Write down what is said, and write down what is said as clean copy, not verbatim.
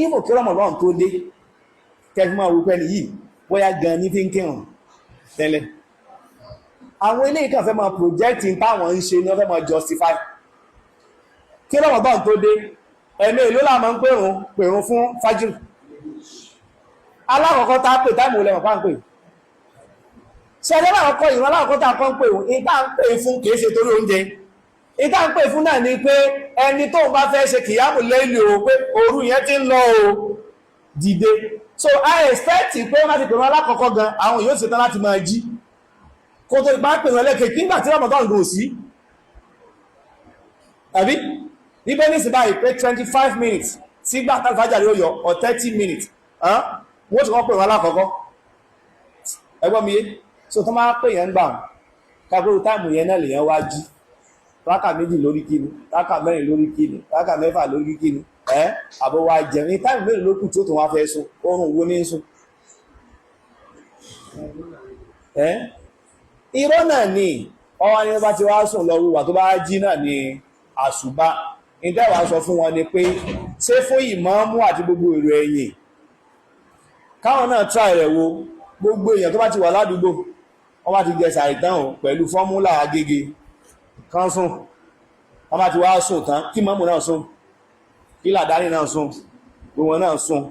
Even kí Ramadan tó dé, kẹfì máa wípẹ́ ni yìí bóyá gan ní fi ń kírun tẹ́lẹ̀. Àwọn ilé ìkàn fẹ́ máa project táwọn ń ṣe ní wọ́n fẹ́ máa justify. Kí Ramadan tó dé, ẹ̀mí ìlú là máa ń pèrún fún fájìrì alákọ̀ọ́kọ́ tá pè, time olè mọ̀pá ń pè ṣẹlẹ̀ alákọ̀ọ́kọ́, ìran alákọ̀ọ́kọ́ tá kọ́ ń pè, ìta ń pè fún kìí ṣe torí oúnjẹ. Ìta ń pè fún náà ni pé ẹni tó ń bá fẹ́ ṣe kìyàmù lẹ́lì o, pé òru yẹn ti ń lọ o, dìde. So I expect pé wọ́n ti pèrún alákọ̀ọ́kọ́ gan, àwọn yóò ṣetán láti máa jí kó tó ipá pèrún ẹlẹ́kẹ̀ẹ́ nígbà tí Ramadan gò sí. Àbí níbẹ̀ ní sí báyìí pé 25 minutes sígbà tálfàjà yóò yọ or 30 minutes, wọ́n ti kọ́ pèrún alákọ̀ọ́kọ́. Ẹgbọ́n mi yé? So tó máa pè yẹn gbà kágbóró, time yẹn náà lèyàn wá jí, rákà 2 lórí kíni, rákà 4 lórí kíni, rákà 6 lórí kíni, ẹ́ àbọ̀ wá jẹun ní time mélòó ló kù tí ó tó wá fẹ́ sùn? Oorun wo ní sùn? Ẹ́ irọ́ náà ni. Ọwá ní bá ti wá sùn lọ wíwà, tó bá jí náà ni àṣùbá. Ìtẹ́wàá sọ fún wọn ni pé ṣé fún ìmáàmù àti gbogbo èrò ẹ̀yìn káwọn náà try rẹ̀ wo. Gbogbo èèyàn tó bá ti wà ládùúgbò, wọ́n bá ti jẹ sàìtàn pẹ̀lú formula Agége kan sùn, wọ́n bá ti wá sùn tán, kí mọ́mù náà sùn, kí làdáni náà sùn, gbogbo náà sùn.